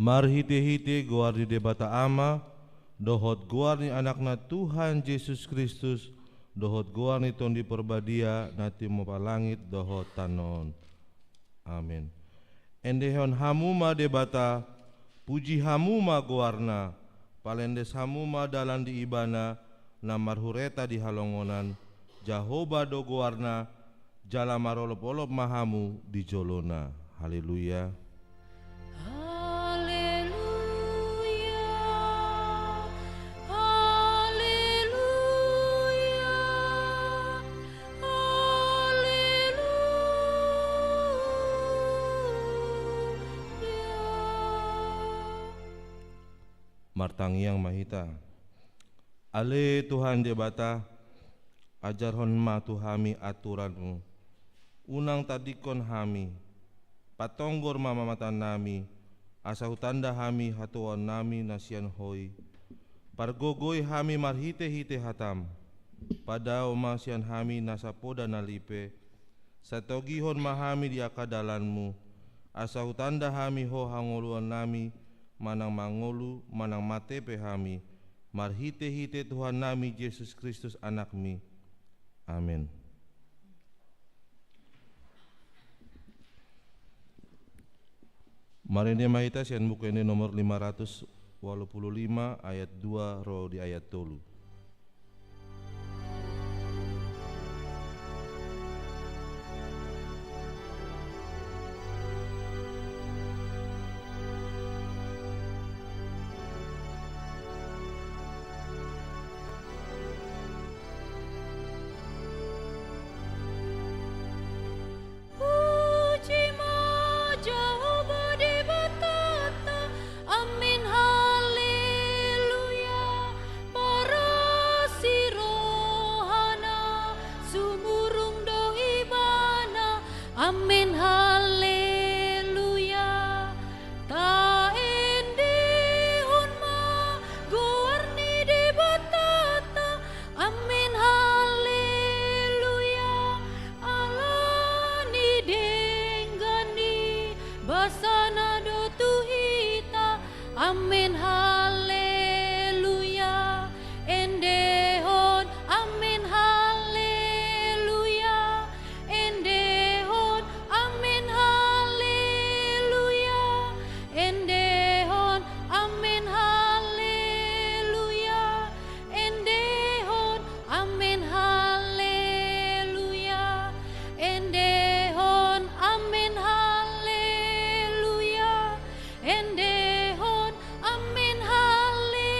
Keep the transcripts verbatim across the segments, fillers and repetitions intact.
Marhite-hite goar ni Debata Ama, dohot goar ni Anakna Tuhan Jesus Kristus, dohot goar ni Tondi Parbadia na tumompa langit dohot tano on. Amen. Endehon hamu ma Debata, puji hamu ma goarna, palendes hamu ma dalan di Ibana, na marhureta di halongonan, Jahowa do goarna, jala marolop-olop ma hamu di jolona. Haleluya. Haleluya. Haleluya. Haleluya. Martangiang ma hita. Ale Tuhan Debata, ajarhon ma tu hami aturan-Mu. Unang tadingkon hami, patonggor ma matanami, asa hutanda hami hatuaonnami na sian Ho i. Pargogoi hami marhite-hite hata-M. Padao ma sian hami nasa poda na lipe, sai togihon ma hami di angka dalan-Mu, asa hutanda hami Ho hangoluannami, manang mangolu, manang mate pe hami, marhite-hite Tuhannami Jesus Kristus Anak-Mi. Amen. Marende ma hita sian Buku Ende nomor lima ratus walu pulu lima, ayat dua ro di ayat tolu. Puji ma Jahowa Debatanta, amen, haleluya. Parasi rohana, sumurung do Ibana, amen, haleluya. Taendehon ma goar ni Debatanta, amen, haleluya. Ala ni denggan ni basana do tu hita, amen, haleluya. Endehon, amen, haleluya. Endehon, amen, haleluya. Endehon, amen, haleluya. Endehon, amen, haleluya. Endehon, amen, haleluya. Endehon, amen, haleluya.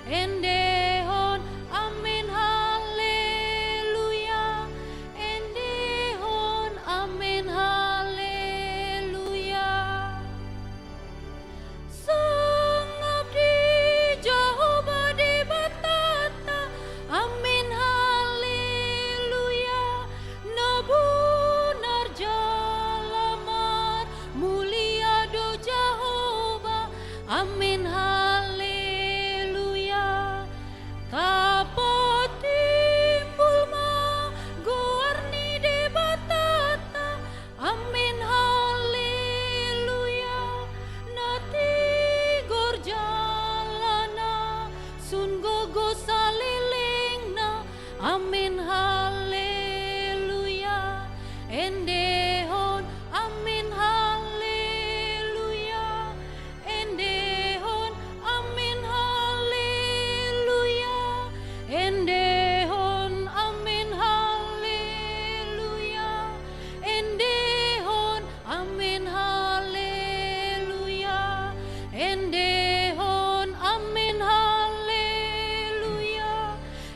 Endehon, amen, haleluya. Endehon, amen, haleluya. Sangap di Jahowa Debatanta, amen, haleluya. Na bonar jala marmulia do Jahowa, amen, haleluya. Tapatimbul ma goar ni Debatanta, amen, haleluya. Na tigor jalana, sun gogo salelengna, amen, haleluya. Endehon, amen, haleluya. Endehon, amen, haleluya. Endehon, amen, haleluya. Endehon, amen, haleluya. Endehon, amen, haleluya.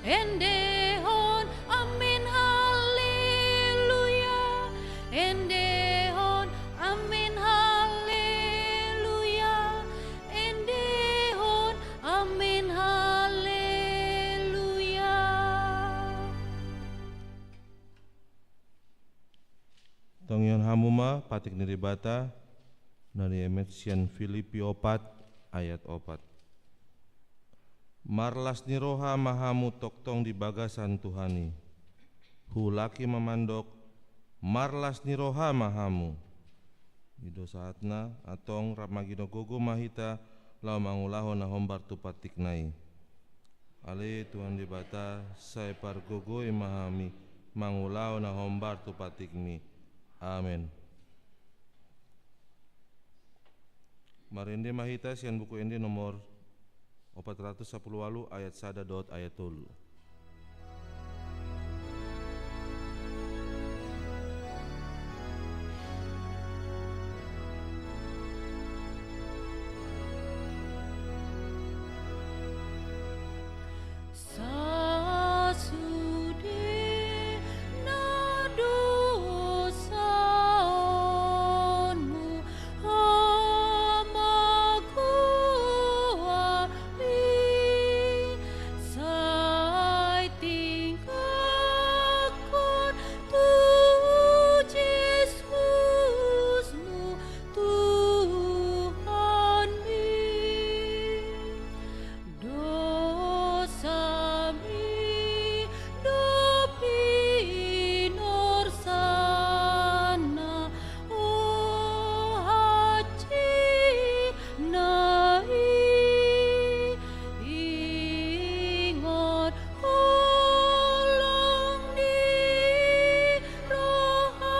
Endehon, amen, haleluya. Endehon, amen, haleluya. Endehon, amen, haleluya. Tongihon hamu ma patik ni Debata, na niemet sian Filipi opat ayat opat. Marlas ni roha ma hamu tongtong di bagasan Tuhan i. Huulaki ma mandok, marlas ni roha ma hamu. I do sahatna, antong rap manggido gogo ma hita laho mangulahon na hombar tu pantikna i. Ale Tuhan Debata, sai pargogoi ma hami mangulahon na hombar tu pantikmi. Amen. Marende ma hita sian Buku Ende nomor opat ratus sapuluh walu, ayat sada dohot ayat tolu. Sasudena dosaonmu, Ama, goari, sai tingkakkon tu Jesusmu Tuhanmi. Dosami dope pinorsanna, o hansit na i, ingot holong ni rohana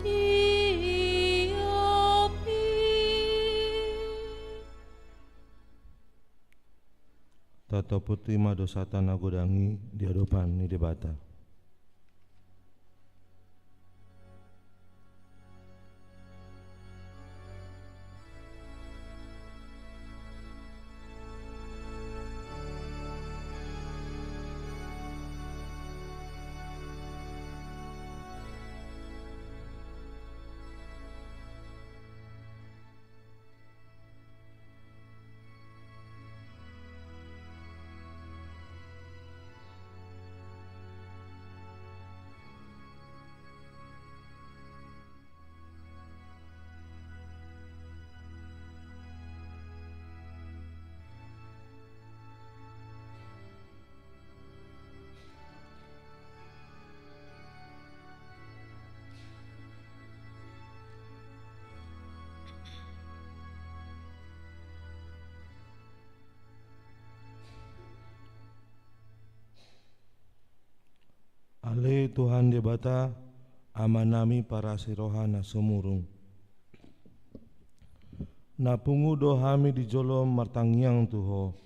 tiop i. Tatopoti ma dosanta na godang i di adopan ni Debata. Ale Tuhan Debata, Amanami parasi roha na sumurung. Na pungu do hami di jolo martangiang tu Ho,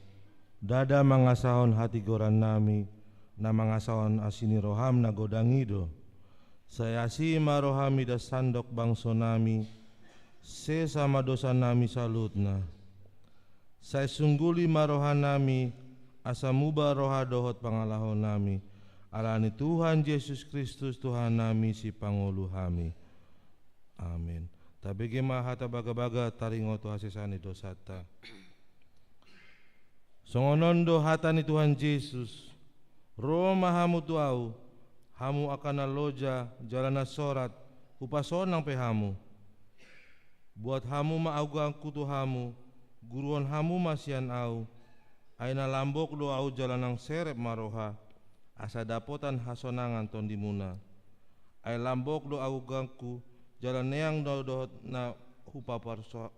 ndada mangasahon hatigorannami, na mangasahon asi ni roham na godang i do. Sai asi ma roham mida sandok bangsonami, sesa ma dosanami saluhutna. Sai sungguli ma rohanami, asa muba roha dohot pangalahonami, ala ni Tuhan Jesus Kristus Tuhannami, Sipangolu hami. Amen. Tabege ma hata bagabaga taringot tu hasesaan ni dosanta. Songon on do hata ni Tuhan Jesus: Ro ma hamu tu Ahu, hamu angka na loja jala na sorat, hupasonang pe hamu. Buat hamu ma agoanku tu hamu, guruhon hamu ma sian Ahu, ai na lambok do Ahu jala naung serep ma roha, asa dapotan hasonangan tondimuna. Ai lambok do agoanku, jala neang do dohot na hupaporsa-,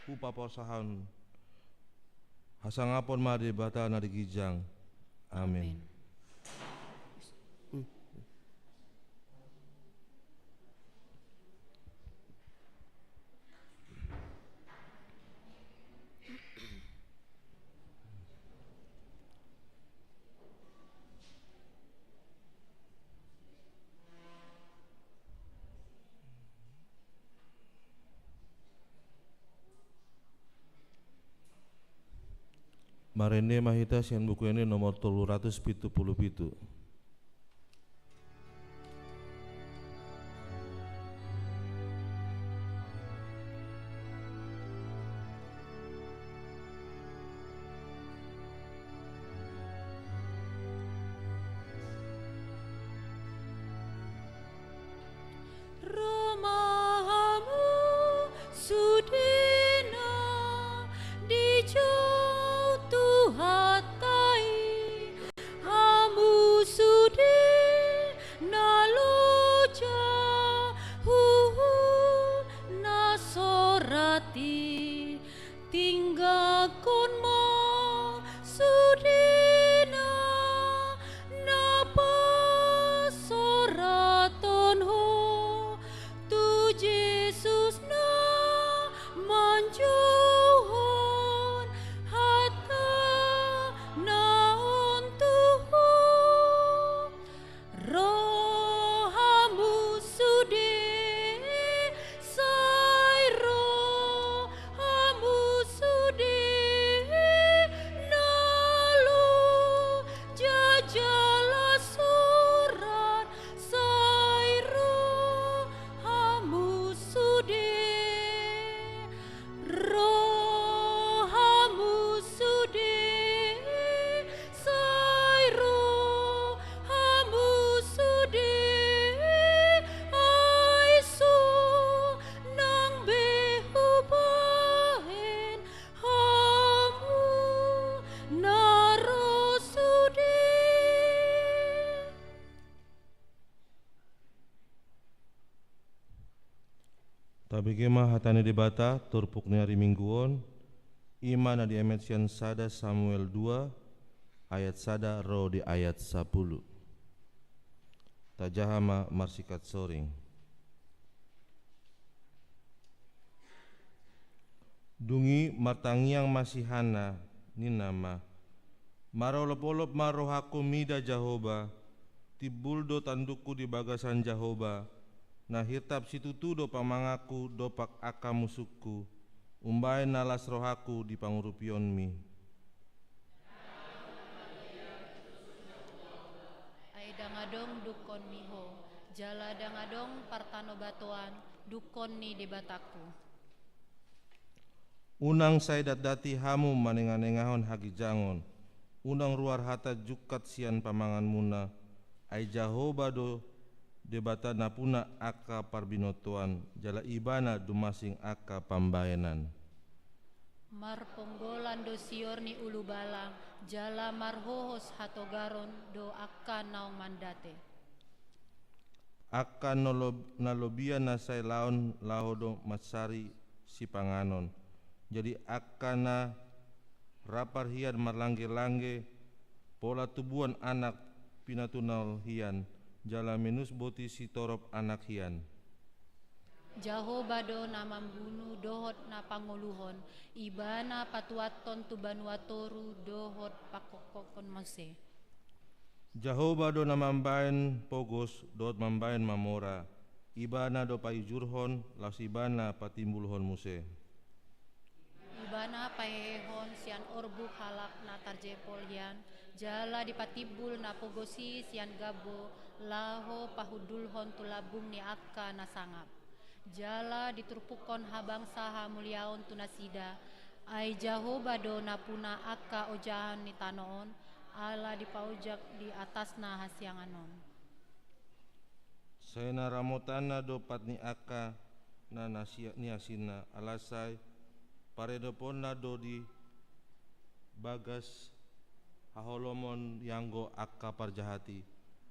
hupaporsahon. Hasangapon ma Debata na di ginjang. Amen. Amen. Marende ma hita sian Buku Ende nomor tolu ratus pitu pulu pitu. Ro ma hamu sudena dijou Tuhanta i, hamu Angkon ma sudena na pasorathon ho tu Jesus na manjouhon hata na on tu ho. Ro hamu sude, sai ro hamu sude, na loja jala sorat, sai ro hamu sude. Ro hamu sude, sai ro hamu sude, ai so nang be hubahen hamu na ro sude. Tabege ma hata ni Debata, turpuk ni ari Minggu on, i ma na diemet sian sada Samuel dua, ayat sada ro di ayat sapulu. Tajaha ma marsikat soring. Dung i martangiang ma si Hanna, ninna ma: Marolopolop ma rohangku mida Jahowa, timbul do tandungku di bagasan Jahowa, na hirtap situtu do pamanganku dompak angka musungku, umbahen na las rohangku di pangurupionmi. Ai ndang adong dungkon ni Ho, jala ndang adong partanobatoan dungkon ni Debatangku. Unang sai datdati hamu manenganengahon haginjangon, unang ruar hata jungkat sian pamanganmuna, ai Jahowa do Debata na puna angka parbinotoan, jala Ibana dumasing angka pambahenan. Marponggolan do sior ni ulubala, jala marhohos hatogaron do angka naung mandate. Angka na lob-, na lobia na sai laon laho do mansari sipanganon. Jadi angka na rapar hian marlanggelangge, pola tubuan anak pinatunal hian, jala menus boti sitorop anak hian. Jahowa do na mambunu dohot na pangoluhon, Ibana patuathon tu banua toru dohot pangkongkothon muse. Jahowa do na mambahen pogos dohot mambahen mamora, Ibana do paiujurhon, laos Ibana patimbulhon muse. Ibana pahehehon sian orbuk halak na tarjempol hian, jala dipatimbul na pogos i sian gambo laho pahundulhon tu lambung ni angka na sangap. Jala diturpukhon habangsa hamuliaon tu nasida, ai Jahowa do na puna angka ojahan ni tano on, ala dipaojak di atasna hasiangan on. Sai na ramotanna do pat ni angka na nasia-, niasinna, alai sai paredoponna do di bagas haholomon ianggo angka parjahat i.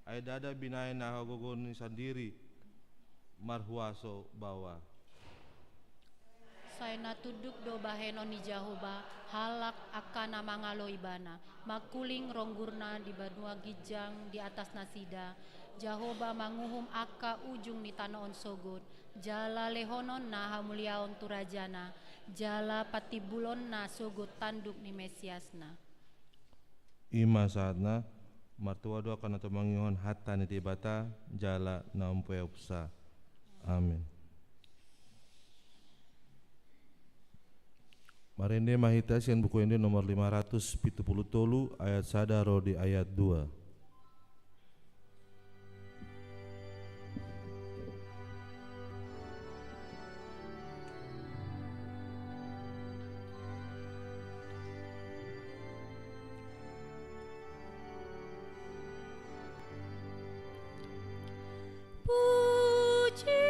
Ai ndada binahen na hagogoon ni sandiri marhuaso baoa. Sai na tunduk do bahenon ni Jahowa halak angka na mangalo Ibana, mangkuling ronggurna di banua ginjang di atas nasida. Jahowa manguhum angka ujung ni tano on sogot, jala lehononna hamuliaon tu rajana, jala patimbulonna sogot tanduk ni Mesiasna. I ma sahatna. Martua do angka na tumangihon hata ni Debata jala na umpeopsa. Amen. Marende ma hita sian Buku Ende nomor lima ratus pitu pulu tolu, ayat sada ro di ayat dua. Puji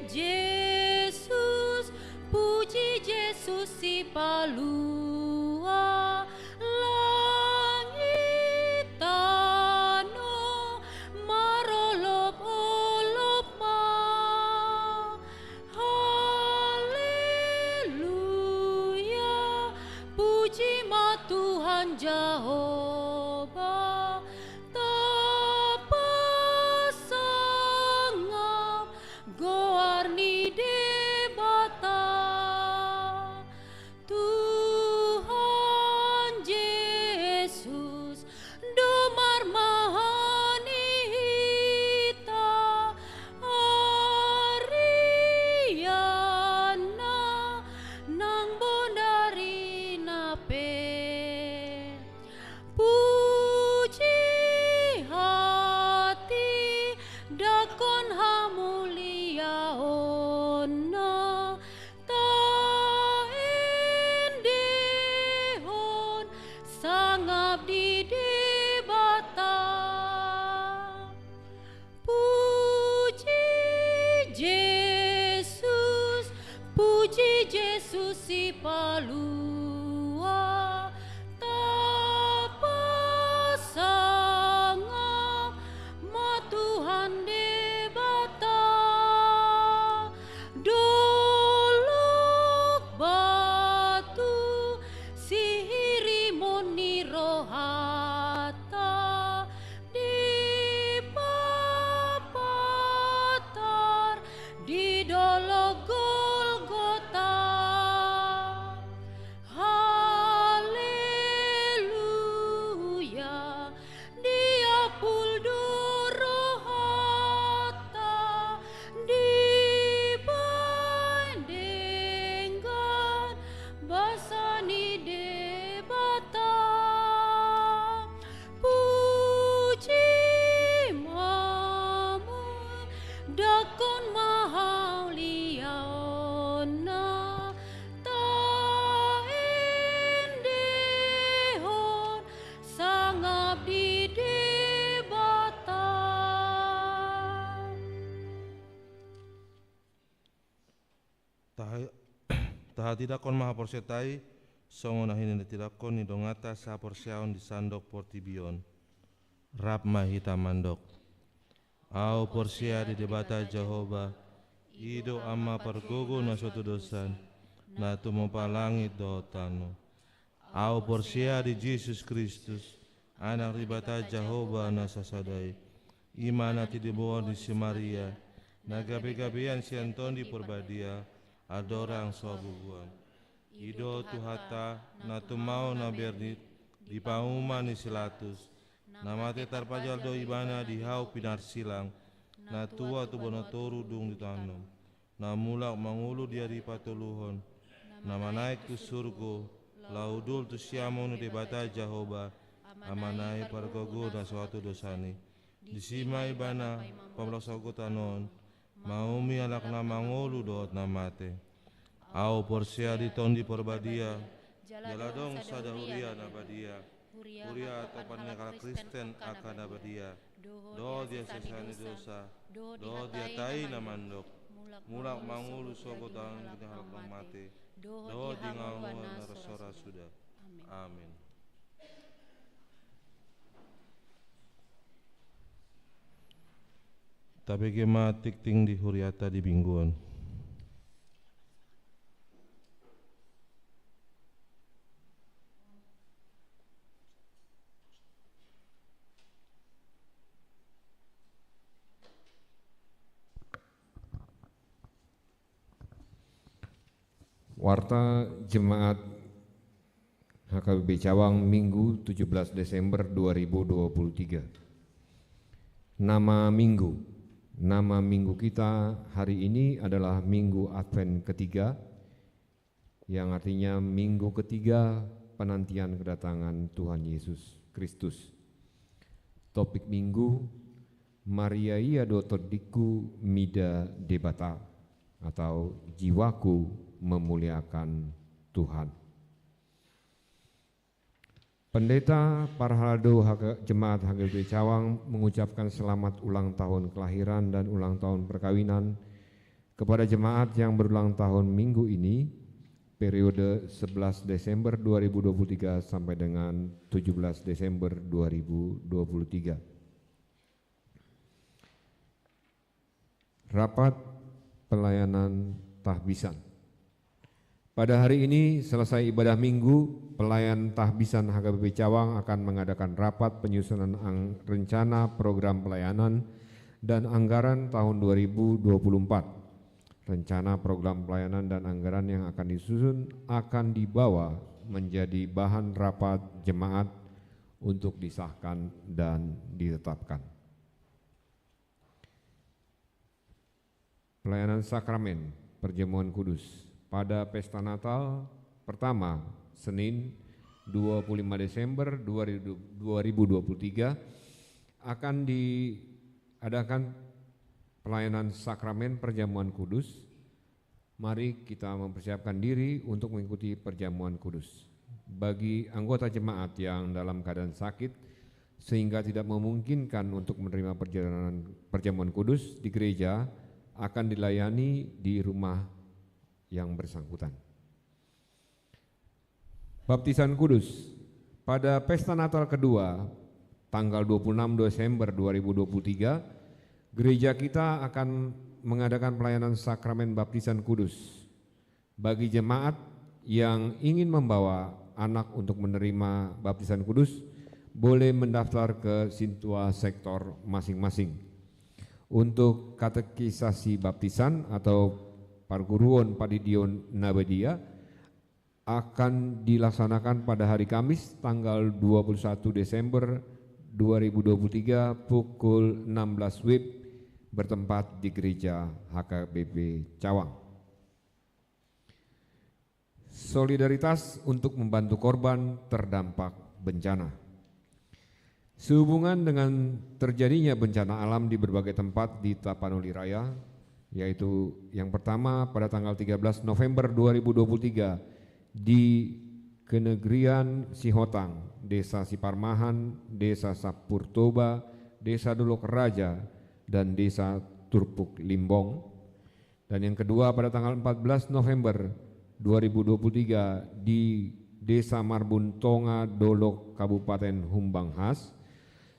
Jesus, puji Jesus Sipalua langit tano, marolopolop ma. Haleluya, Jahowa, tapasangap goar ni Debata. Tuhan Jesus, do marmahan i hita, arianna nang bonari na pe. Puji hatidakkon hamuliaonna, taendehon sangap di Debata. Puji Jesus, puji Jesus Sipalua, tapasangap ma Tuhan Debata. Dolok batu sihirimon ni rohanta, dipapatar di dolok Golgota. Haleluya, diapul do rohanta, dibaen denggan basa ni Debata. Puji ma mui, dakkon ma hauliaonna, taendehon sangap di Debata. Taha-, tahatidakkon ma haporseaonta i, songon na hinatidakkon ni donganta sahaporseaon di sandok portibi on. Rap ma hita mandok. Ahu porsea di Debata Jahowa, i do Ama pargogo na so tudosan, na tumompa langit dohot tano. Ahu porsea di Jesus Kristus, Anak ni Debata Jahowa na sasada i. I ma na tinodohon ni si Maria, na gabegabean sian Tondi Porbadia, andorang so habubuhan. I do Tuhanta, na tumaon na bernit, di pauma ni si Latus, na mate tarpajal do ibana di hau pinarsilang, na tua tu bonotoru dung ditanom, na mulak mangolu di ari patoluhon, na manaek tu surgo, laho udol tu siamun ni Debata Jahowa, Amana i pargogo na so hatudosan i. Disi ma ibana paima mamolak sagotan on, maumi halak na mangolu dohot na mate. Ahu porsea di Tondi Porbadia, jala adong sada huria na badia, huria atopan ni halak Kristen angka na badia, dohot di hasesaan ni dosa, dohot di hata i na mandok, mulak mangolu sagotan ni halak na mate, dohot di hangoluan na so ra suda. Amin. Tabege ma tingting di huriata di Minggu on. Warta Jemaat H K B P Cawang, Minggu tujuh belas Desember dua ribu dua puluh tiga. Nama minggu. Nama minggu kita hari ini adalah Minggu Advent ketiga, yang artinya minggu ketiga penantian kedatangan Tuhan Yesus Kristus. Topik minggu, Maria ia do tondingku mida Debata, atau jiwaku memuliakan Tuhan. Pendeta Parhalado H K, Jemaat H K B P Cawang mengucapkan selamat ulang tahun kelahiran dan ulang tahun perkawinan kepada jemaat yang berulang tahun minggu ini, periode sebelas Desember dua ribu dua puluh tiga sampai dengan tujuh belas Desember dua ribu dua puluh tiga. Rapat pelayanan tahbisan. Pada hari ini, selesai ibadah Minggu, pelayan tahbisan H K B P Cawang akan mengadakan rapat penyusunan ang-, rencana program pelayanan dan anggaran tahun dua ribu dua puluh empat. Rencana program pelayanan dan anggaran yang akan disusun akan dibawa menjadi bahan rapat jemaat untuk disahkan dan ditetapkan. Pelayanan sakramen perjamuan kudus pada pesta Natal pertama, Senin, dua puluh lima Desember dua ribu, dua ribu dua puluh tiga, akan diadakan pelayanan sakramen perjamuan kudus. Mari kita mempersiapkan diri untuk mengikuti perjamuan kudus. Bagi anggota jemaat yang dalam keadaan sakit, sehingga tidak memungkinkan untuk menerima perjalanan perjamuan kudus di gereja, akan dilayani di rumah yang bersangkutan. Baptisan Kudus. Pada pesta Natal kedua, tanggal dua puluh enam Desember dua ribu dua puluh tiga, gereja kita akan mengadakan pelayanan sakramen baptisan kudus. Bagi jemaat yang ingin membawa anak untuk menerima baptisan kudus, boleh mendaftar ke sintua sektor masing-masing. Untuk katekisasi baptisan atau parguruon padidion na badia akan dilaksanakan pada hari Kamis, tanggal dua puluh satu Desember dua ribu dua puluh tiga, pukul enam belas W I B, bertempat di Gereja H K B P Cawang. Solidaritas untuk membantu korban terdampak bencana. Sehubungan dengan terjadinya bencana alam di berbagai tempat di Tapanuli Raya, yaitu yang pertama pada tanggal tiga belas November dua ribu dua puluh tiga di Kenegrian Sihotang, Desa Siparmahan, Desa Sapurtoba, Desa Dolok Raja, dan Desa Turpuk Limbong. Dan yang kedua pada tanggal empat belas November dua ribu dua puluh tiga di Desa Marbun Tonga, Dolok, Kabupaten Humbang Has,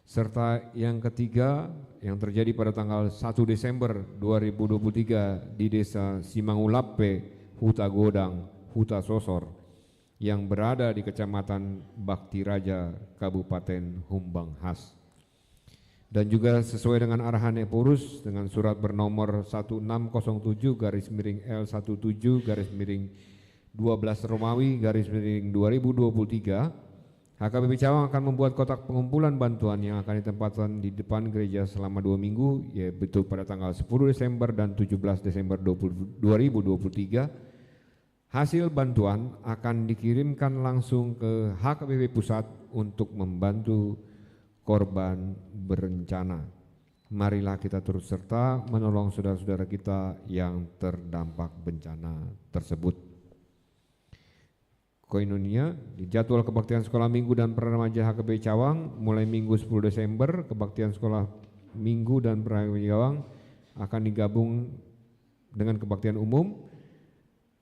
serta yang ketiga yang terjadi pada tanggal satu Desember dua ribu dua puluh tiga di Desa Simangulape, Huta Godang, Huta Sosor, yang berada di Kecamatan Bakti Raja, Kabupaten Humbang Has. Dan juga sesuai dengan arahan Ephorus dengan surat bernomor satu enam kosong tujuh garis miring L satu tujuh garis miring dua belas Romawi garis miring dua ribu dua puluh tiga, H K B P Cawang akan membuat kotak pengumpulan bantuan yang akan ditempatkan di depan gereja selama dua minggu, yaitu pada tanggal sepuluh Desember dan tujuh belas Desember dua puluh, dua ribu dua puluh tiga. Hasil bantuan akan dikirimkan langsung ke H K B P Pusat untuk membantu korban berencana. Marilah kita turut serta menolong saudara-saudara kita yang terdampak bencana tersebut. Koinonia, di jadwal kebaktian Sekolah Minggu dan Praremaja H K B P Cawang, mulai Minggu sepuluh Desember, kebaktian Sekolah Minggu dan Praremaja Cawang akan digabung dengan kebaktian umum.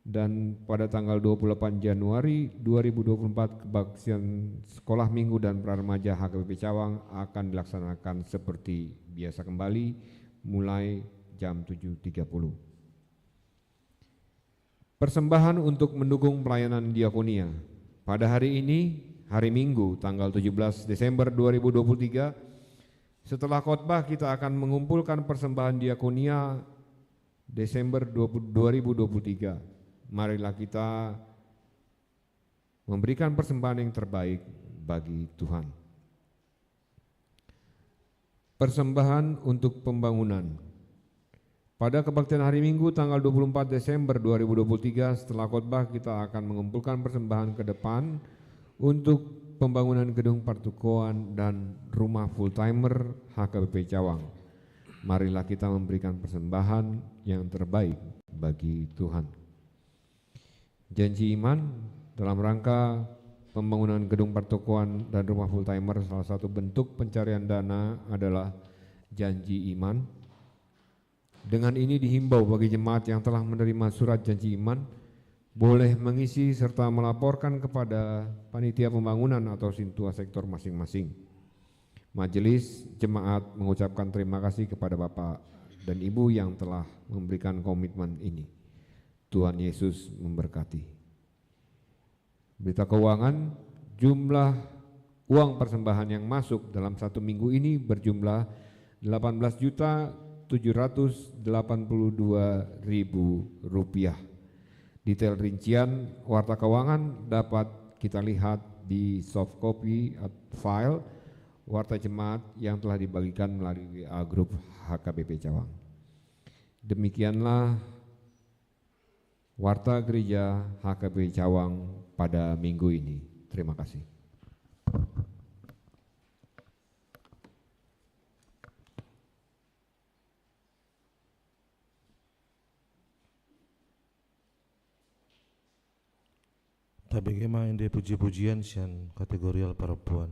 Dan pada tanggal dua puluh delapan Januari dua ribu dua puluh empat, kebaktian Sekolah Minggu dan Praremaja H K B P Cawang akan dilaksanakan seperti biasa kembali mulai jam tujuh tiga puluh. Persembahan untuk mendukung pelayanan diakonia. Pada hari ini, hari Minggu, tanggal tujuh belas Desember dua ribu dua puluh tiga, setelah khotbah kita akan mengumpulkan persembahan diakonia Desember dua puluh, dua ribu dua puluh tiga. Marilah kita memberikan persembahan yang terbaik bagi Tuhan. Persembahan untuk pembangunan. Pada kebaktian hari Minggu tanggal dua puluh empat Desember dua ribu dua puluh tiga, setelah khotbah, kita akan mengumpulkan persembahan ke depan untuk pembangunan gedung partokoan dan rumah full timer H K B P Cawang. Marilah kita memberikan persembahan yang terbaik bagi Tuhan. Janji iman. Dalam rangka pembangunan gedung partokoan dan rumah full timer, salah satu bentuk pencarian dana adalah janji iman. Dengan ini dihimbau bagi jemaat yang telah menerima surat janji iman, boleh mengisi serta melaporkan kepada panitia pembangunan atau sintua sektor masing-masing. Majelis jemaat mengucapkan terima kasih kepada Bapak dan Ibu yang telah memberikan komitmen ini. Tuhan Yesus memberkati. Berita keuangan, jumlah uang persembahan yang masuk dalam satu minggu ini berjumlah delapan belas juta tujuh ratus delapan puluh dua ribu rupiah. Detail rincian warta keuangan dapat kita lihat di soft copy at-, file Warta Jemaat yang telah dibagikan melalui W A Group H K B P Cawang. Demikianlah Warta Gereja H K B P Cawang pada minggu ini. Terima kasih. Tabege ma ende puji-pujian sian kategorial parompuan.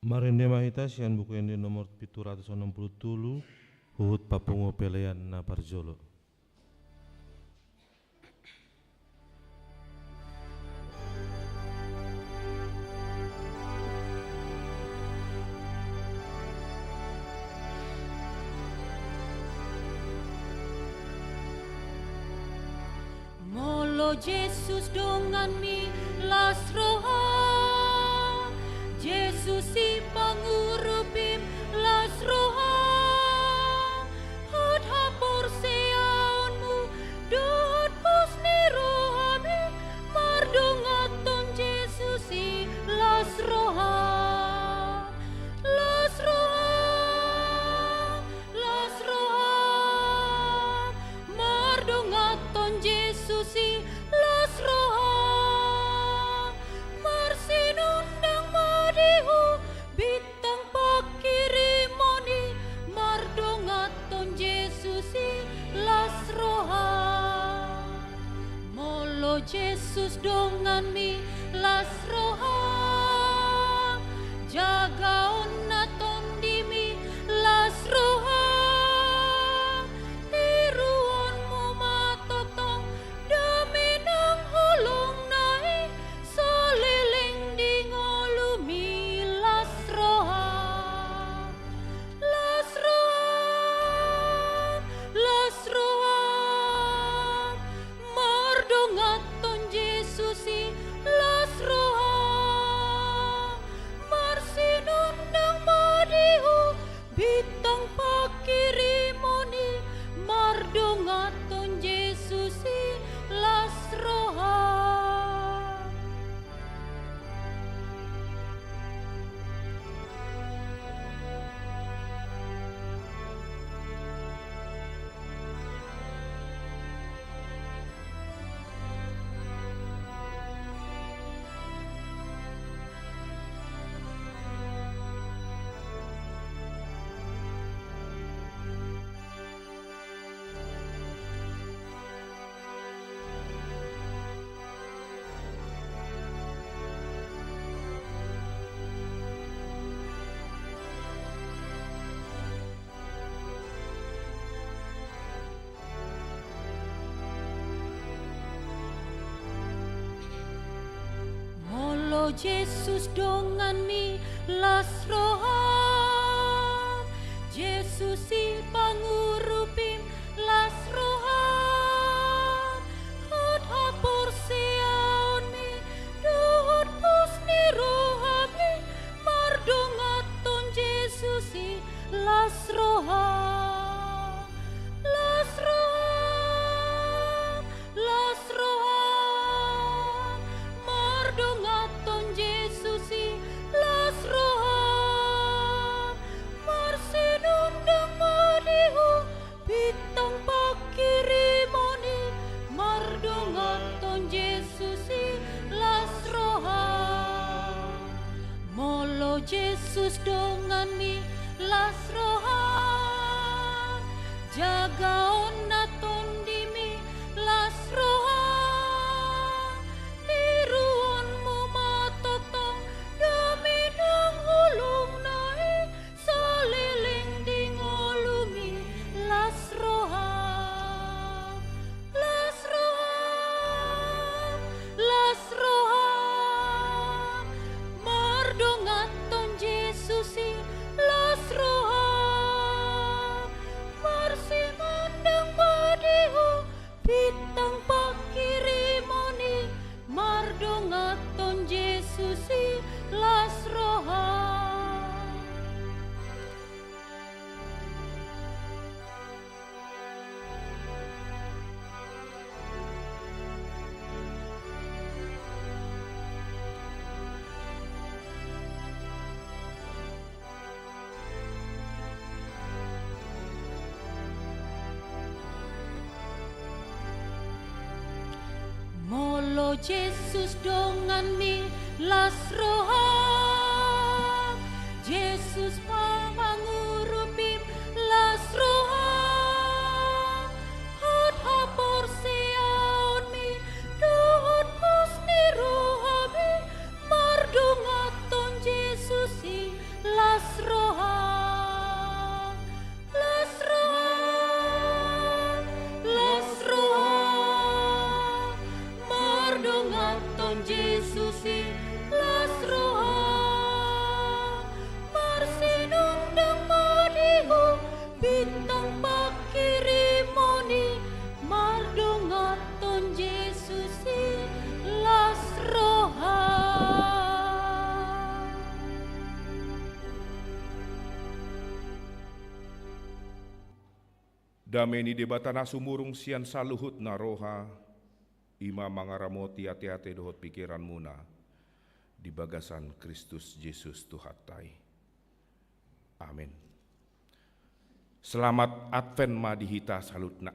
Marende ma hita sian Buku Ende nomor pitu ratus onom pulu tolu, huhut papungu pelean na parjolo. Molo Jesus donganmi las roha, Jesus i pangurupim las roha, hot haporseaonmu dohot pos ni rohami mardongankon Jesus i las roha. Las roha, las roha, mardongankon Jesus i las roha. Marsinondang ma di ho bintang pangkirimon i mardongankon Jesus i las roha. Molo Jesus donganmi las roha, jagaonna tondimi las roha, tiruonmu ma tongtong dame nang holongna i saleleng di ngolumi las roha. Las roha, las roha, mardongankon Jesus i las roha. Marsinondang ma di ho bintang pangkirimon i mardongankon Jesus i las roha. Molo Jesus donganmi las roha, Jesus i pangurupim las roha, hot haporseaonmi dohot pos ni rohami mardongankon Jesus i las roha. Las roha, las roha, mardongankon Jesus i las roha. Marsinondang ma di ho bintang pangkirimon i mardongankon Jesus i las roha. Molo Jesus donganmi las roha, jagaonna tondimi las roha, tiruonmu ma tongtong dame nang holongna i saleleng di ngolumi las roha. Las roha, las roha, mardongankon Jesus i las roha. Marsinondang ma di ho bintang pangkirimon i mardongankon Jesus i las roha. Molo Jesus donganmi las roha, Jesus ma pangurupim las roha, hot haporseaonmi dohot pos ni rohami mardongankon Jesus i Las roha, las roha, las roha, mardongankon Jesus i, las roha, marsinundang ma di ho, bintang panghirimon i, mardongankon Jesus i, las roha. Dame ni Debata na sumurung sian saluhut na roha, i ma mangaramoti ateate dohot pingkiranmuna di bagasan Kristus Jesus Tuhanta i. Amen. Selamat Advent ma di hita saluhutna.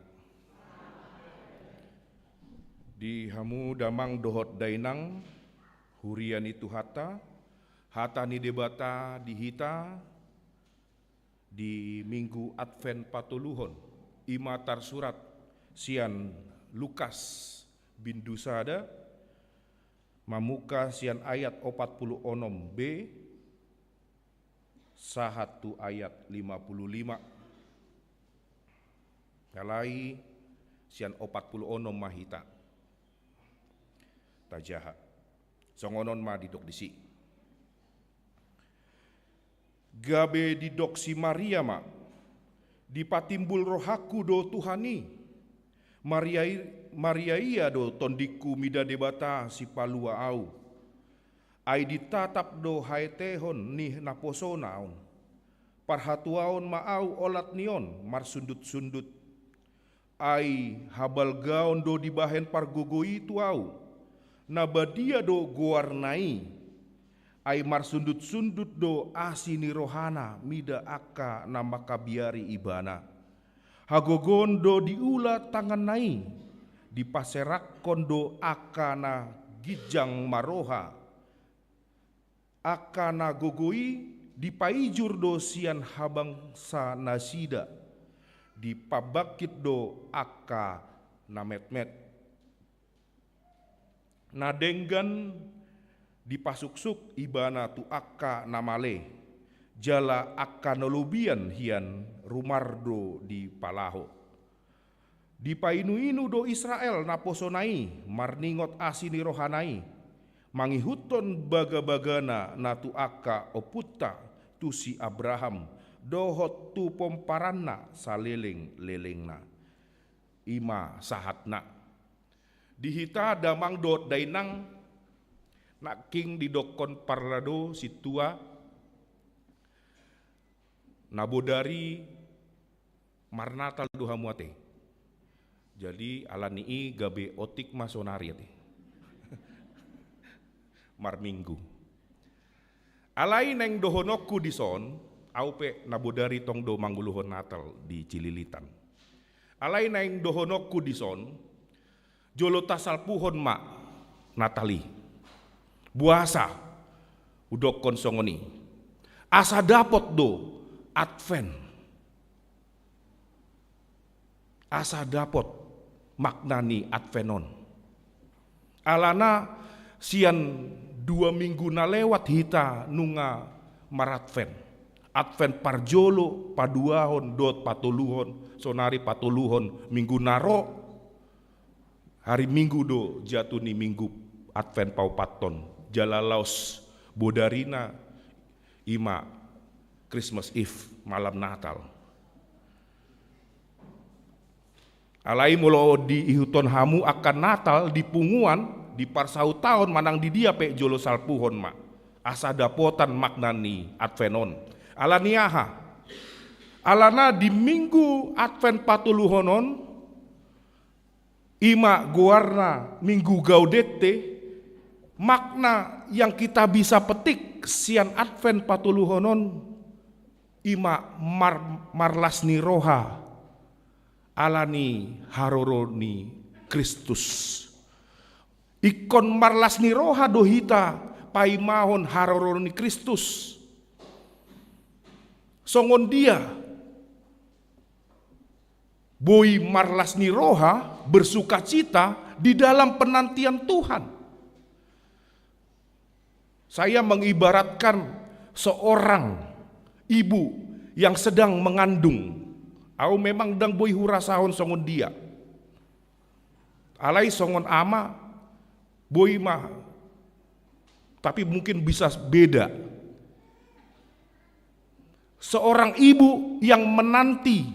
Di hamu damang dohot dainang, huria ni Tuhanta, hata ni Debata di hita di Minggu Advent patoluhon, i ma tarsurat sian Lukas bindu sada, mamungka sian ayat opat pulu onom b, sahat tu ayat lima pulu lima. Alai sian opat pulu onom ma hita tajaha. Songon on ma didok disi. Gabe didok si Maria ma, dipatimbul rohangku do Tuhan i. Maria i, Maria ia do tondingku mida Debata sipalua au. Ai ditatap do haetehon ni naposona on. Parhatuaon ma au olat ni on marsundut-sundut. Ai habalgaon do dibahen pargogo i tu au. Na badia do goarna i. Ai marsundut-sundut do asi ni rohana mida angka na mangkabiari ibana. Hagogoon do diula tanganna i, dipaserakhon do angka na ginjang maroha. Angka na gogo i dipaijur do sian habangsa nasida, dipabangkit do angka na metmet. Na denggan dipasuksuk ibana tu angka na male, jala angka na lobian hian rumar do dipalaho. Dipainu-inu do Israel naposona i marningot asi ni rohana i, mangihuthon bagabagana na tu angka ompunta, tu si Abraham, dohot tu pomparanna saleleng-lelengna. I ma sahatna. Di hita damang dohot dainang, nangkin didokkon parlado sintua, na bodari marnatal do hamu ate. Jadi alani i gabe otik ma sonari ate. Marminggu. Alai naeng dohononku dison, au pe na bodari tong do manguluhon Natal di Cililitan. Alai naeng dohononku dison, jolo tasalpuhon ma Natal i. Boasa hudokkon songon i? Asa dapot do Advent. Asa dapot makna ni Advent on. Alana sian dua minggu na lewat hita nunga mar-Advent. Advent parjolo, paduahon, dohot patoluhon, sonari patoluhon, minggu na ro. Hari Minggu do jatu ni Minggu Advent paopathon. Jala laos bodarina i ma Christmas Eve, malam Natal. Alai molo diihuthon hamu angka Natal di punguan, di parsautaon manang di dia pe jolo salpuhon ma. Asa dapotan makna ni Advent on. Alani aha? Alana di Minggu Advent patoluhon on, i ma goarna Minggu Gaudete, makna yang kita bisa petik sian Advent patoluhon on, i ma mar-, marlas ni roha alani haroro ni Kristus. Ingkon marlas ni roha do hita paimahon haroro ni Kristus. Songon dia boi marlas ni roha, bersukacita di dalam penantian Tuhan. Saya mengibaratkan seorang ibu yang sedang mengandung. Au memang ndang boi hurasahon songon dia. Alai songon ama, boi ma, tapi mungkin bisa beda. Seorang ibu yang menanti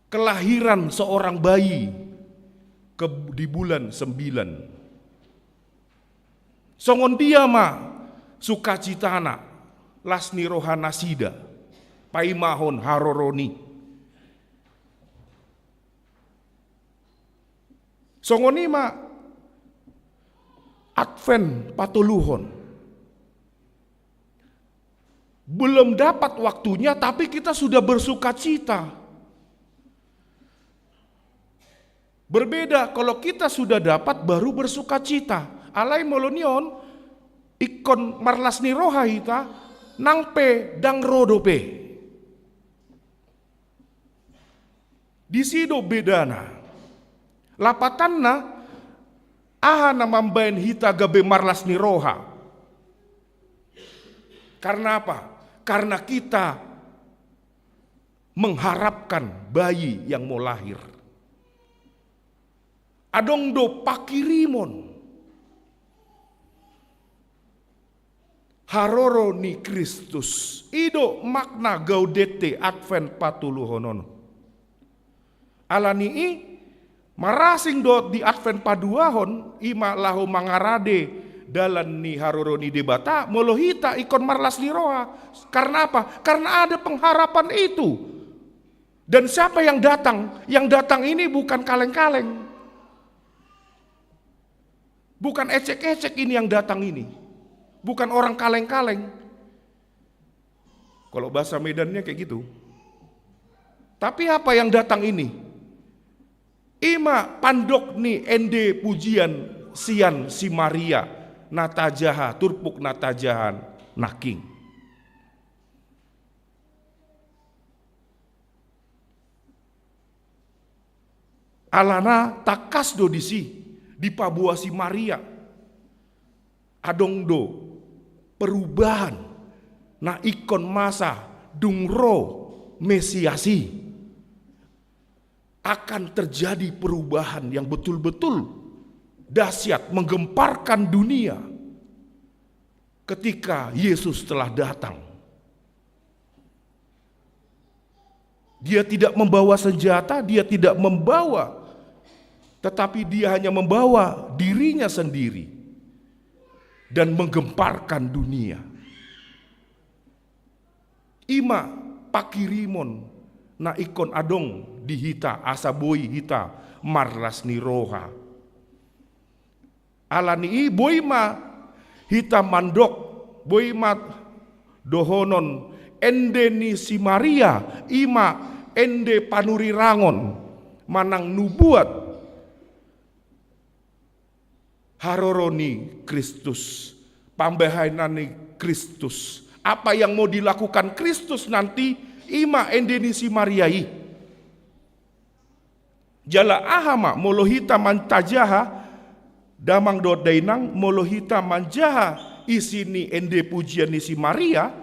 kelahiran seorang bayi ke, di bulan sembilan. Songon dia ma sukacitana, las ni roha nasida, paimahon haroron i. Songon i ma Advent patoluhon. Belum dapat waktunya, tapi kita sudah bersukacita. Berbeda kalau kita sudah dapat baru bersukacita. Alai molo ni on, ingkon marlas ni roha hita, nang pe ndang ro dope. Disi do bedana. Lapatanna, aha na mambaen hita gabe marlas ni roha? Karena apa? Karena kita mengharapkan bayi yang mau lahir. Adong do panghirimon haroro ni Kristus. I do makna Gaudete Advent patoluhon on. Ala ni i, marasing dohot di Advent paduahon, i ma laho mangarade dalan ni haroro ni Debata, molo hita ingkon marlas ni roha. Karena apa? Karena ada pengharapan itu. Dan siapa yang datang? Yang datang ini bukan kaleng-kaleng. Bukan ecek-ecek ini yang datang ini. Bukan orang kaleng-kaleng. Kalau bahasa Medannya kayak gitu. Tapi apa yang datang ini? I ma pandok ni ende pujian sian si Maria, na tajaha, turpuk na tajaha nangkin. Alana tangkas do disi, dipaboa si Maria. Adong do perubahan na ingkon masa dung ro Mesias i. Akan terjadi perubahan yang betul-betul dahsyat, menggemparkan dunia ketika Yesus telah datang. Dia tidak membawa senjata, dia tidak membawa, tetapi dia hanya membawa dirinya sendiri dan menggemparkan dunia. I ma panghirimon na ingkon adong di hita asa boi hita marlas ni roha. Ala ni i boi ma hita mandok, boi ma dohonon ende ni si Maria, i ma ende panurirangon manang nubuat haroro ni Kristus, pambahenan ni Kristus. Apa yang mau dilakukan Kristus nanti, i ma ende ni si Maria i. Jala aha ma molo hita mantajaha, damang dohot dainang, molo hita manjaha isi ni ende pujian ni si Maria,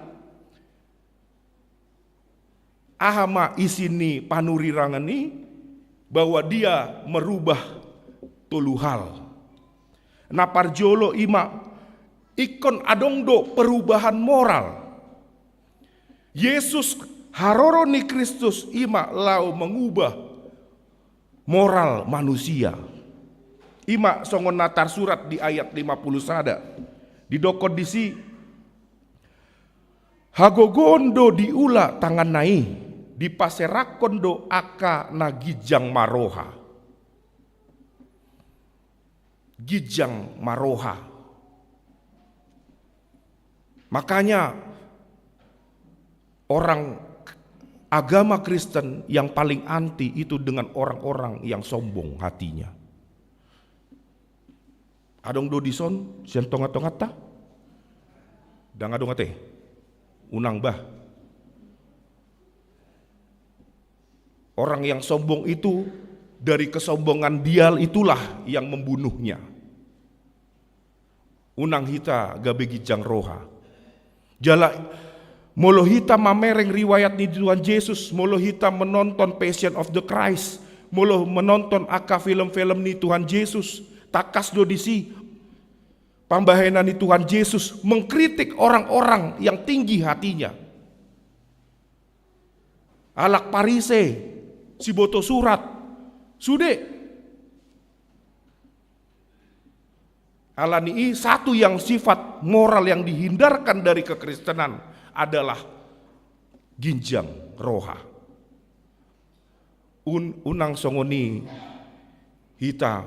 aha ma isi ni panurirangan i, bahwa dia merubah tolu hal. Na parjolo i ma ingkon adong do perubahan moral. Yesus, haroro ni Kristus i ma laho mengubah moral manusia. I ma songon na tarsurat di ayat lima puluh sada. Didokkon disi, hagogoon do diula tanganna i, dipaserakhon do angka na ginjang maroha. Ginjang maroha. Makanya orang agama Kristen yang paling anti itu dengan orang-orang yang sombong hatinya. Adong do dison sian tonga-tonganta? Ndang adong ate. Unang bah. Orang yang sombong itu, dari kesombongan dia itulah yang membunuhnya. Unang hita gabe ginjang roha. Jala Molo hita mamereng riwayat ni Tuhan Jesus, molo hita menonton Passion of the Christ, molo menonton angka film-film ni Tuhan Jesus, tangkas do disi pambahenan ni Tuhan Jesus mengkritik orang-orang yang tinggi hatinya. Halak Parise, siboto surat, sude. Alani i, satu yang sifat moral yang dihindarkan dari kekristenan adalah ginjang roha. Un-, unang songon i hita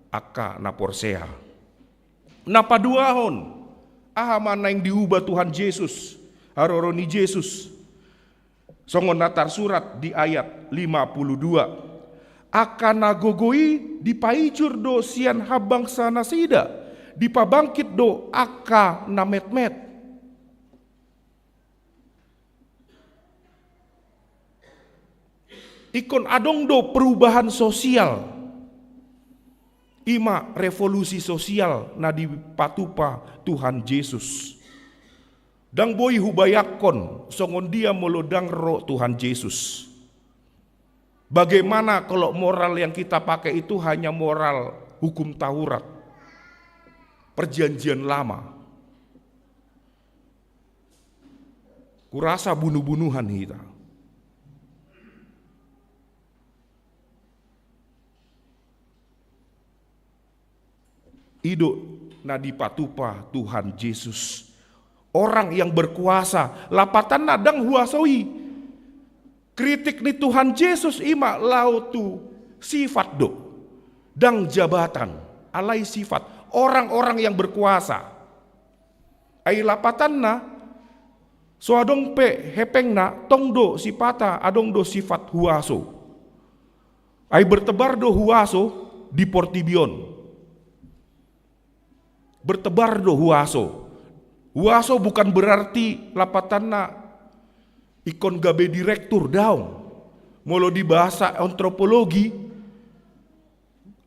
angka na porsea. Na paduahon, aha ma naeng diuba Tuhan Jesus, haroro ni Jesus? Songon na tarsurat di ayat lima puluh dua. Angka na gogo i dipaijur do sian hambangsa nasida, dipabangkit do angka na metmet. Ingkon adong do perubahan sosial. I ma revolusi sosial na dipatupa Tuhan Jesus. Ndang boi hubayangkon songon dia molo ndang ro Tuhan Jesus. Bagaimana kalau moral yang kita pakai itu hanya moral hukum Taurat, Perjanjian Lama? Kurasa bunuh-bunuhan hita. I do na dipatupa Tuhan Jesus. Orang yang berkuasa, lapatanna ndang huaso i. Kritik ni Tuhan Jesus i ma laho tu sifat do. Ndang jabatan, alai sifat. Orang-orang yang berkuasa. Ai lapatanna, so adong pe hepengna, tong do sipata adong do sifat huaso. Ai bertebar do huaso di portibi on. Bertebar do huaso. Huaso bukan berarti lapatanna ingkon gabe direktur, daong. Molo di bahasa antropologi,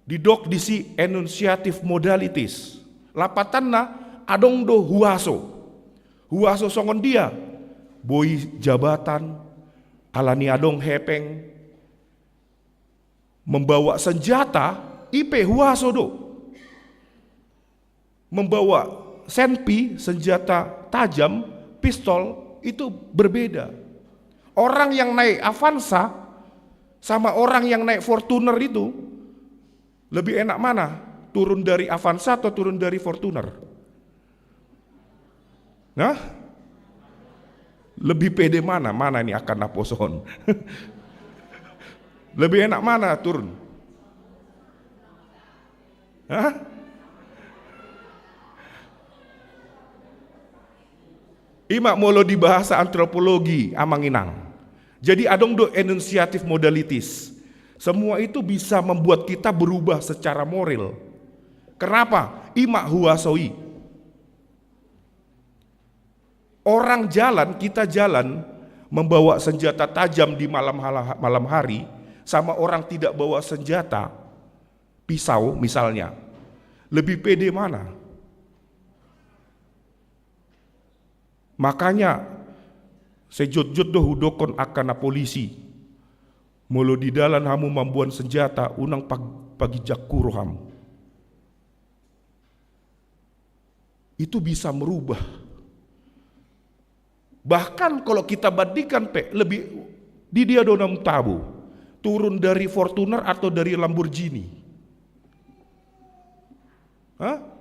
didok disi enunciative modalities. Lapatanna adong do huaso. Huaso songon dia? Boi jabatan, alani adong hepeng, membawa senjata, i pe huaso do. Membawa senpi, senjata tajam, pistol, itu berbeda. Orang yang naik Avanza sama orang yang naik Fortuner itu, lebih enak mana? Turun dari Avanza atau turun dari Fortuner? Nah? Lebih pede mana? Mana ini angka na poso on? Lebih enak mana turun? Hah? I ma molo di bahasa antropologi, amang inang. Jadi adong do enunciative modalities. Semua itu bisa membuat kita berubah secara moral. Kenapa? I ma huaso i. Orang jalan, kita jalan membawa senjata tajam di malam hala-, malam hari, sama orang tidak bawa senjata, pisau misalnya, lebih pede mana? Makanya, sejotjot do hudokkon angka na polisi, molo di dalan hamu mamboan senjata, unang pag-, paginjak hu roham. Itu bisa merubah. Bahkan kalau kita bandingkan pe, lebih, di dia do na tabo? Turun dari Fortuner atau dari Lamborghini? Hah?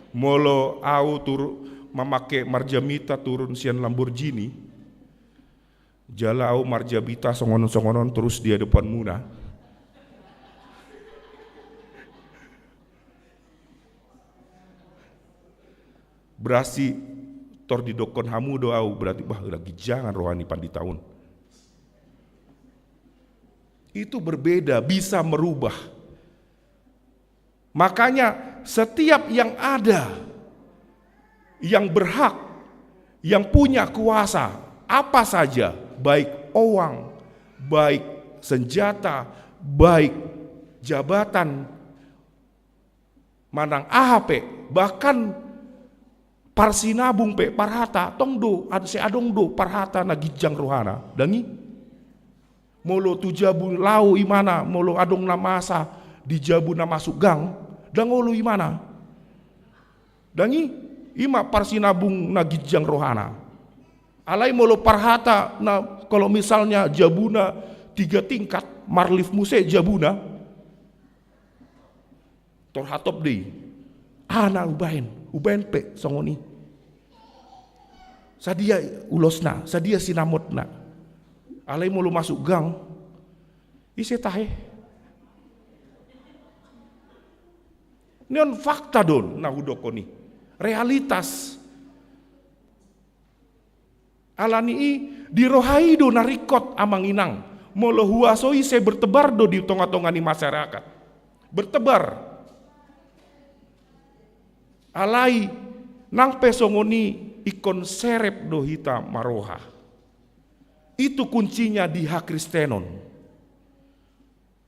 Molo au turu-, mamake marjamita turun sian Lamborghini, jala au marjamita songon-songon on terus di adopanmuna. Berarti tor didokkon hamu do au, berarti, bah, lagi jangan rohani pandita on. Itu berbeda, bisa merubah. Makanya, setiap yang ada, yang berhak, yang punya kuasa, apa saja, baik uang, baik senjata, baik jabatan, manang aha pe, bahkan parsinabung pe, parhata, tong do, ad-, sai adong do parhata na ginjang rohana, ndang i? Molo tu jabu laho imana, molo adong na masa di jabu na masuk gang, ndang olo imana. Ndang i, i ma parsinabung na ginjang rohana. Alai molo parhata na, kalau misalnya jabuna tiga tingkat, marlift muse jabuna, tor hatop do i. Aha na hubaen, hubaen pe songon i. Sadia ulosna, sadia sinamotna. Alai molo masuk gang, ise tahe. Nion fakta do na hudokkon i. Realitas. Alani i, di roha i do na ringkot, amang inang. Molo huaso i, sai bertebar do di tonga-tonga ni masyarakat. Bertebar. Alai nang pe songon i, ingkon serep do hita marroha. Itu kuncinya di hakristenon.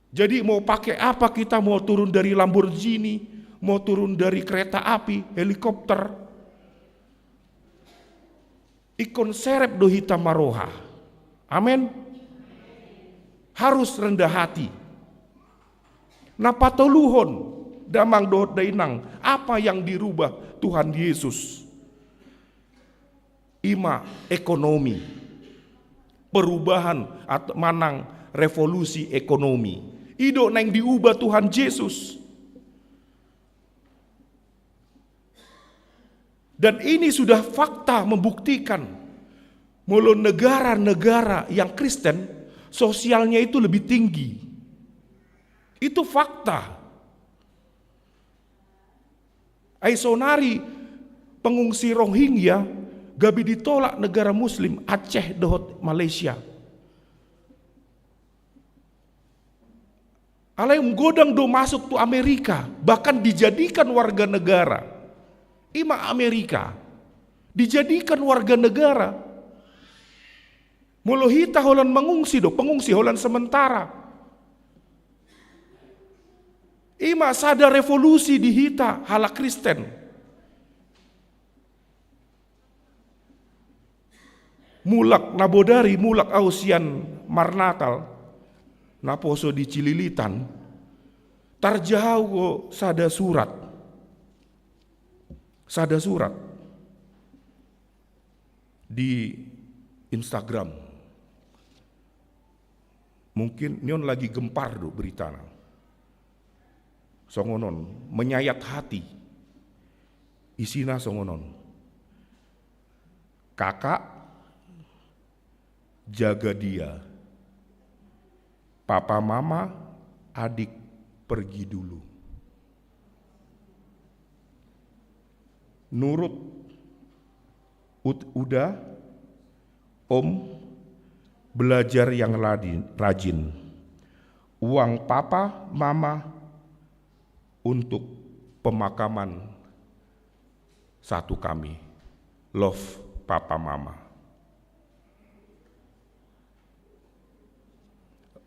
Jadi mau pakai apa kita, mau turun dari Lamborghini, mau turun dari kereta api, helikopter, ingkon serep do hita marroha. Amen. Harus rendah hati. Na patoluhon, damang dohot dainang, apa yang dirubah Tuhan Yesus? I ma ekonomi. Perubahan at-, manang revolusi ekonomi. I do naeng diubah Tuhan Jesus. Dan ini sudah fakta membuktikan, molo negara-negara yang Kristen, sosialnya itu lebih tinggi. Itu fakta. Ai saonari pengungsi Rohingya gabe ditolak negara Muslim, Aceh dohot Malaysia. Alai umgodang do masuk tu Amerika, bahkan dijadikan warga negara. I ma Amerika, dijadikan warga negara. Molo hita holan mengungsi do, pengungsi holan sementara. I ma sada revolusi di hita halak Kristen. Mulak na bodari, mulak ahu sian marnatal, naposo di Cililitan, tarjaha ahu sada surat. Sada surat di Instagram. Mungkin nion lagi gempar do beritana. Songon on, menyayat hati. Isina songon on. Kakak, jaga dia. Papa mama, adik pergi dulu. Nurut, Ud-, Uda, Om, belajar yang ladin-, rajin. Uang papa, mama untuk pemakaman satu kami. Love, papa, mama.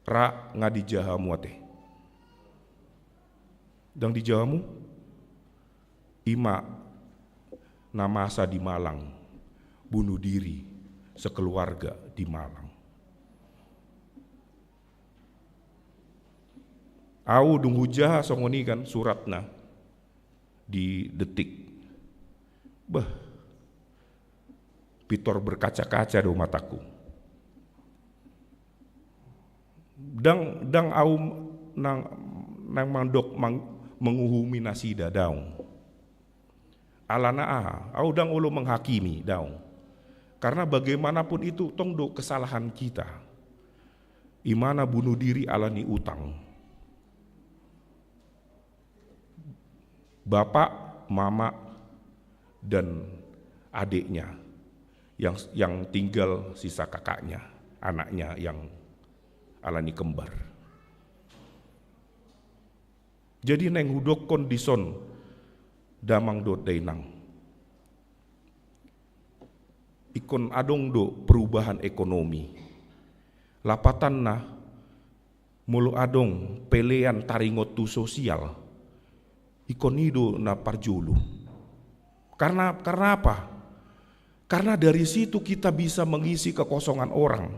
Ra nga dijaha hamu ate. Ndang dijaha hamu? I ma na masa di Malang, bunuh diri sekeluarga di Malang. Ahu dung hujaha songon i kan suratna di Detik. Bah, pintor berkaca-kaca do mataku. Ndang, ndang ahu nang, nang mandok mang-, menguhumi nasida, daong. Alana aha? Ahu ndang olo menghakimi, daong. Karena bagaimanapun itu tong do kesalahan kita. I ma na bunuh diri alani utang. Bapak, mama, dan adiknya yang, yang tinggal sisa kakaknya, anaknya yang alani kembar. Jadi naeng hudokkon dison, damang dohot dainang. Ingkon adong do perubahan ekonomi. Lapatanna, Molo adong pelean taringot tu sosial, ingkon i do na parjolo. Karena, karena apa? Karena dari situ kita bisa mengisi kekosongan orang.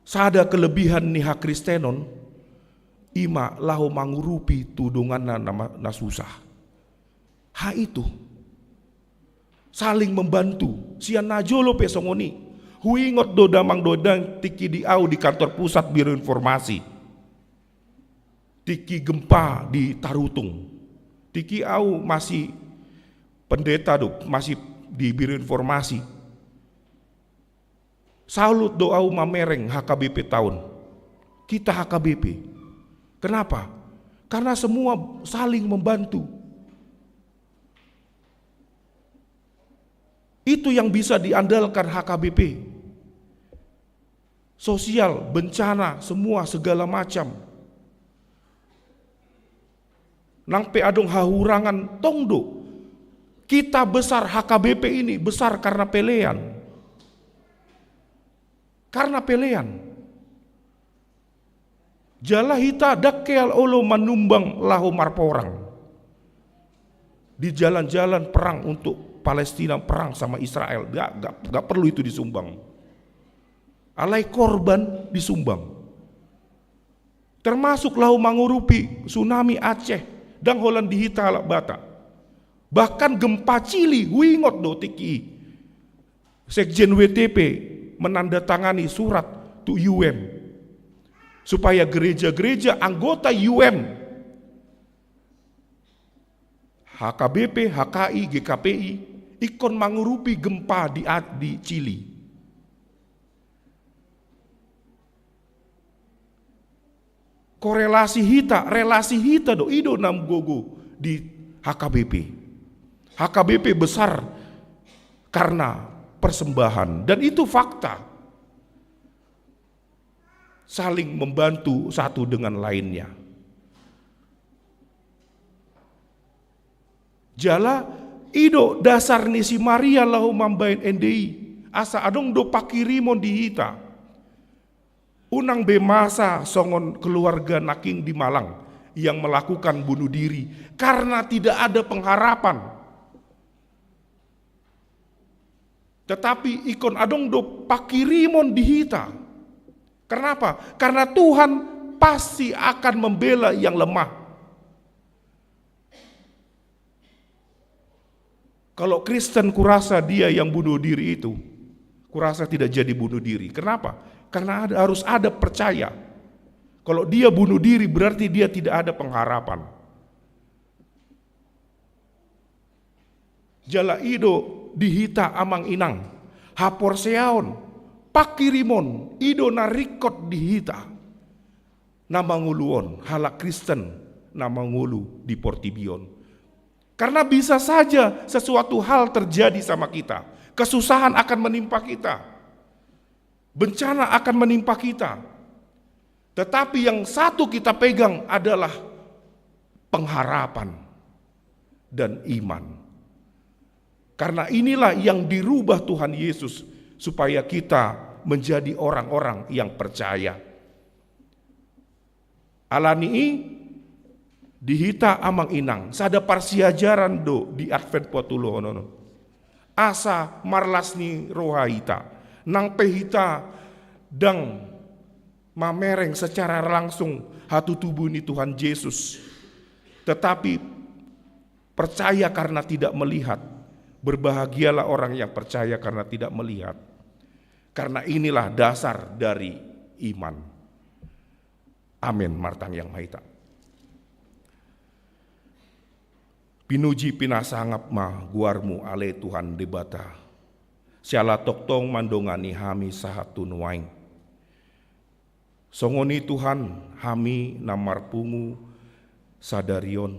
Sada kelebihan ni hakristenon, ima laho mangurupi tu donganna na, na susah. Ha itu. Saling membantu. Sian na jolo pe songon i. Huingot do damang dohot dainang tingki di au di kantor pusat Biro Informasi. Tingki gempa di Tarutung. Tingki au masih pendeta do, masih di Biro Informasi. Salut do au mamereng H K B P taon. Kita H K B P. Kenapa? Karena semua saling membantu. Itu yang bisa diandalkan H K B P. Sosial, bencana, semua segala macam. Nang pe adong hahurangan, tong do. Kita besar, H K B P ini besar karena pelean. Karena pelean. Jala hita ndang hea olo manumbang laho marporang. Di jalan-jalan perang untuk Palestina, perang sama Israel. Nggak, nggak, nggak perlu itu disumbang. Alai korban disumbang. Termasuk laho mangurupi tsunami Aceh, ndang holan di hita halak Batak. Bahkan gempa Chili, huingot do tingki i. Sekjen W T P menandatangani surat tu U N. Supaya gereja-gereja anggota U N, H K B P, H K I, G K P I, ingkon mangurupi gempa di, di Chili. Korelasi hita, relasi hita do, i do na gogo di H K B P. H K B P besar karena persembahan. Dan itu fakta. Saling membantu satu dengan lainnya. Jala, i do dasar ni si Maria laho mambahen ende i, asa adong do pangkirimon di hita. Unang be masa songon keluarga nangkin di Malang yang melakukan bunuh diri karena tidak ada pengharapan. Tetapi ingkon adong do pangkirimon di hita. Kenapa? Karena Tuhan pasti akan membela yang lemah. Kalau Kristen kurasa dia yang bunuh diri itu, kurasa tidak jadi bunuh diri. Kenapa? Karena ada, harus ada percaya. Kalau dia bunuh diri, berarti dia tidak ada pengharapan. Jala i do di hita amang inang, haporseaon, pangkirimon, i do na ringkot di hita. Na mangolu on, halak Kristen na mangolu di portibi on. Karena bisa saja sesuatu hal terjadi sama kita. Kesusahan akan menimpa kita. Bencana akan menimpa kita. Tetapi yang satu kita pegang adalah pengharapan dan iman. Karena inilah yang dirubah Tuhan Yesus supaya kita menjadi orang-orang yang percaya. Alani i, di hita amang inang, sada parsiajaran do di Advent patuluhon on. Asa marlas ni roha hita, nang pe hita ndang mamereng secara langsung hatutubu ni Tuhan Yesus. Tetapi percaya karena tidak melihat, berbahagialah orang yang percaya karena tidak melihat. Karena inilah dasar dari iman. Amen. Martangiang ma hita. Pinuji pinasangap ma goarmu ale Tuhan Debata. Siala tongtong mandongani hami sahat tu nuaeng. Songon i Tuhan hami na marpungu sadari on.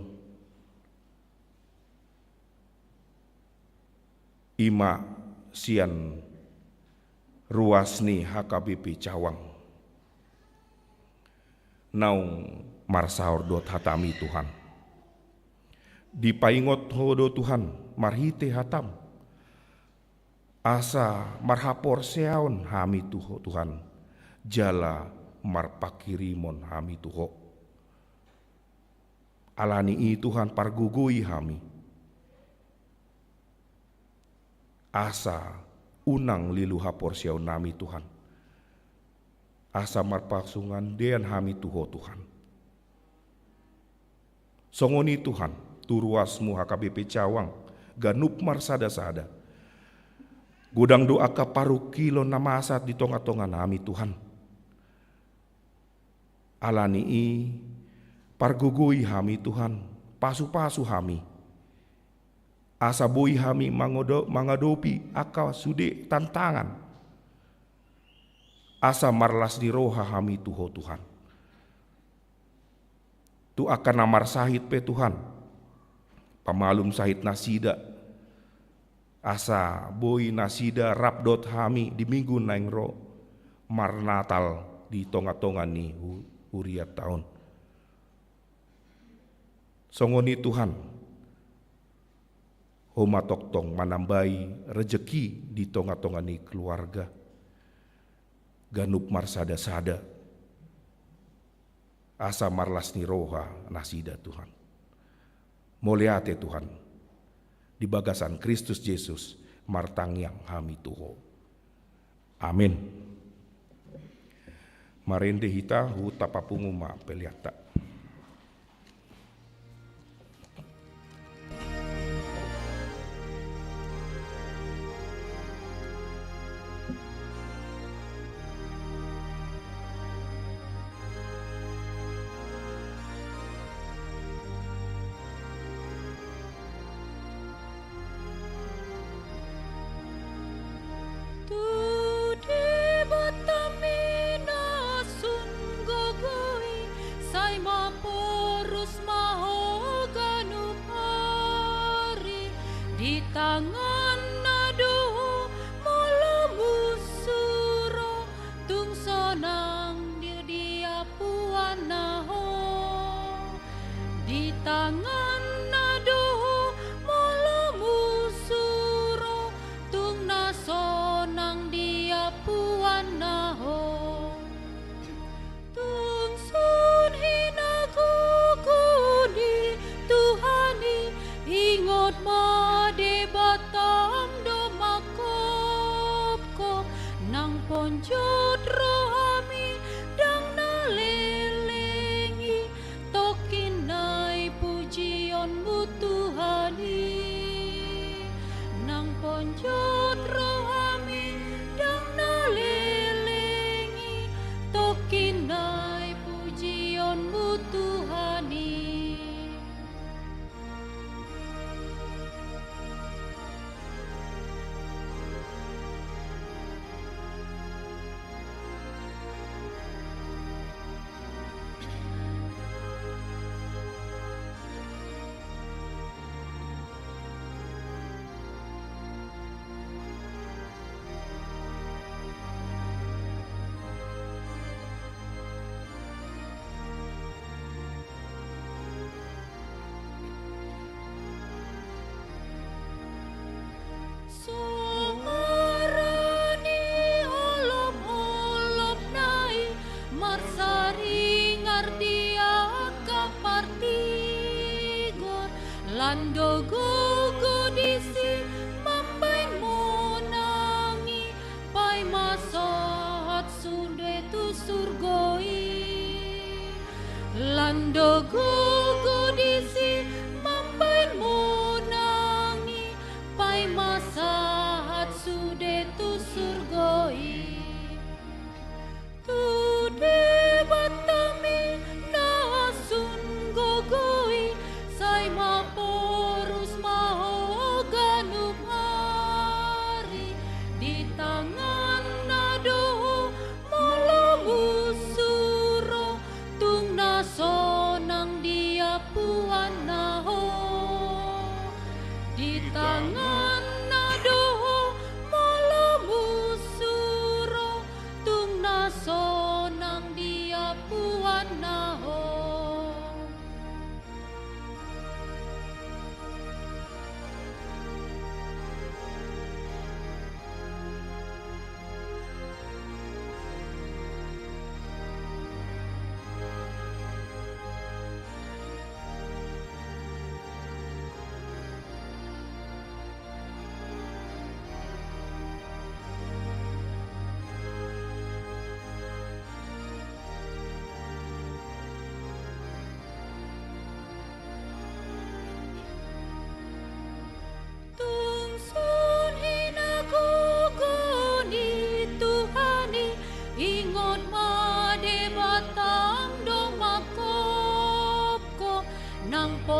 Ima sian ruas ni H K B P Cawang. Naung marsaor dohot hatami Tuhan. Dipaingot Ho do Tuhan, marhite hatam. Asa marhaporseaon hami tu Ho Tuhan. jala marpanghirimon hami tu Ho. Ala ni i Tuhan, pargogoi hami, asa unang lilu haporseaonnami Tuhan, asa marpasungandaion hami tu Ho Tuhan. Songon i Tuhan, tu ruasmu H K B P Cawang ganup marsadasada, godang do angka parungkilon na masa di tongatonganami Tuhan. Ala ni i, pargogoi hami Tuhan, pasupasu hami, asa boi hami mangodo-, mangadopi angka sude tantangan, asa marlas ni roha hami tu Ho Tuhan. Tu angka na marsahit pe Tuhan, pamalum sahit nasida, asa boi nasida rap dohot hami di minggu naeng ro marnatal di tongatonga ni hu-, hurianta on. Songon i Tuhan, Ho ma tongtong manambai rejeki di tongatonga ni keluarga ganup marsadasada, asa marlas ni roha nasida Tuhan. Mauliate Tuhan, di bagasan Kristus Jesus martangiang hami tu Ho. Amin. Marende hita, huhut tapapungu ma peleanta. Tu Debatami na sun gogo i, sai maporus ma ho ganup ari. Di tanganna do ho molo musu ro, tung sonang di, di apuanna ho. Di tanganna do ho molo musu ro, tung na sonang di apuanna ho. Tung sun hinagogo ni Tuhan i, ingot ma Debatam do mangkopkop. Nang ponjot rohami ndang na leleng i, tongkin nai pujionmu Tuhan i. Nang ponjot rohami ndang na leleng i, tongkin nai pujionmu Tuhan i. Songon i holomholomna i marsaringar di angka partigor, lan do gogo disi mambahen monang i, paima sahat sude tu surgo i. Lan do gogo disi mambahen monang i, paima sahat sude tu surgo i. Tu Debatami na sun gogo i, sai maporus ma ho ganup ari. Di tanganna do ho molo musu ro, tung na sonang di apuanna ho. Di tanganna do ho molo musu ro, tung na sonang di apuanna ho.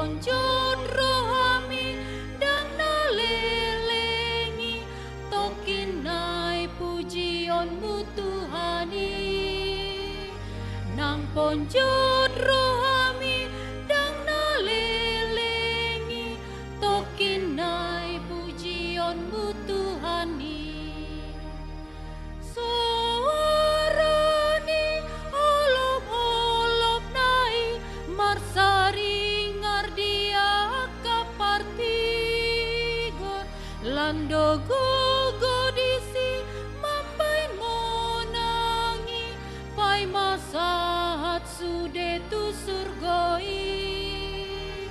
Poncot rohami ndang na leleng i, tongkin nai pujionmu Tuhan i. Nang poncot rohami ndang na leleng i, tongkin nai pujionmu Tuhan i. Soara ni olopolopna i marsaringar di angka partigor, lando gogo disi mambahen monang i, paima sahat sude tu surgo i.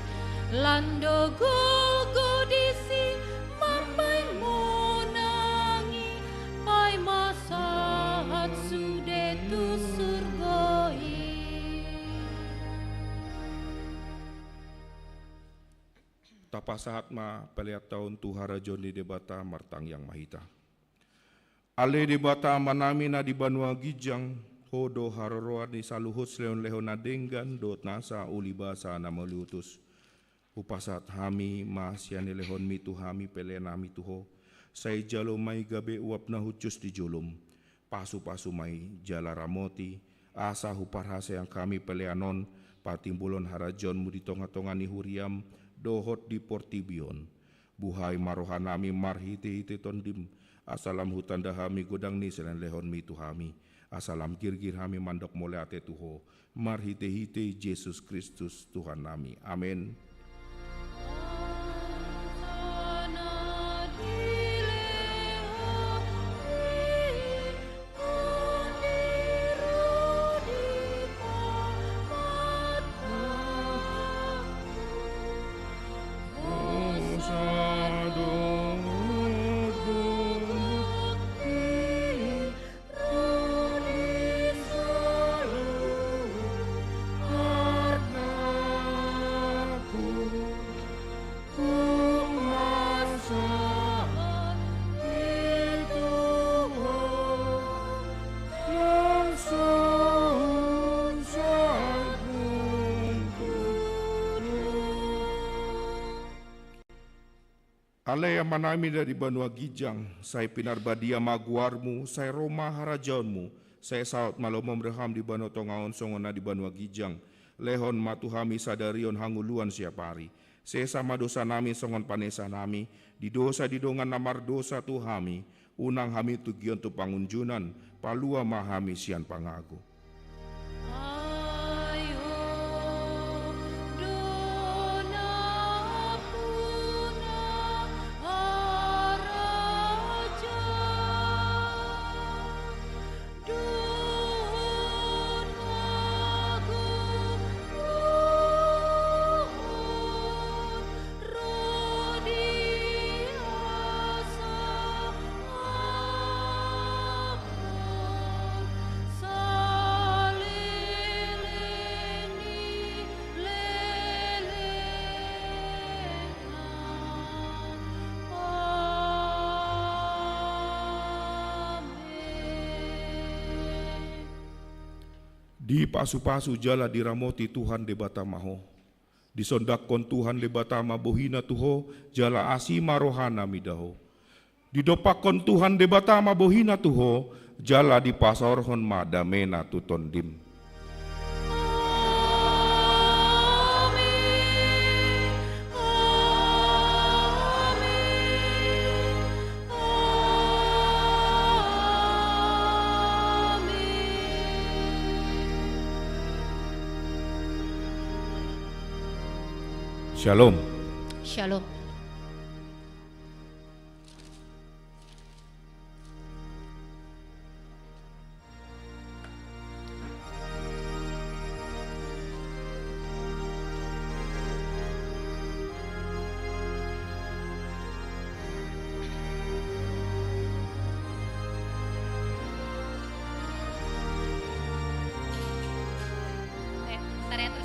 Lando gogo disi mambahen monang i, paima sahat sude tu surgo i. Tapasahat ma peleanta on tu harajaon ni Debata. Martangiang ma hita. Ale Debata Amanami na di banua ginjang, Ho do haroroan ni saluhut silehonlehon na denggan dohot nasa uli basa na mauliutus. Hupasahat hami ma sian nilehonmi tu hami peleannami tu Ho, sai jalo ma i gabe uap na hushus di jolom. Pasupasu ma i jala ramoti, asa huparhaseang hami pelean on patimbulhon harajaonmu di tongatonga ni huriam dohot di portibi on. Buhai ma rohanami marhitehite Tondim, asa lam hutanda hami godang ni silehonlehonmi tu hami, asa lam girgir hami mandok mauliate tu Ho, marhitehite Jesus Kristus Tuhannami. Amen. Ale Amanami na di banua ginjang, sai pinarbadia ma goarmu, sai ro ma harajaonmu, sai saut ma lomom roham di banua tonga on songon na di banua ginjang. Lehon ma tu hami sadari on hangoluan siapari. Sesa ma dosanami songon panesanami di dosa di dongan na mardosa tu hami, unang hami togihon tu pangunjunan, palua ma hami sian pangago. Dipasupasu jala diramoti Tuhan Debata ma ho. Disondangkon Tuhan Debata ma bohina tu ho, jala asi ma rohana mida ho. Didompakkon Tuhan Debata ma bohina tu ho, jala dipasaorhon ma damena tu tondim. Shalom. Shalom. Eh, ntar ya, terus.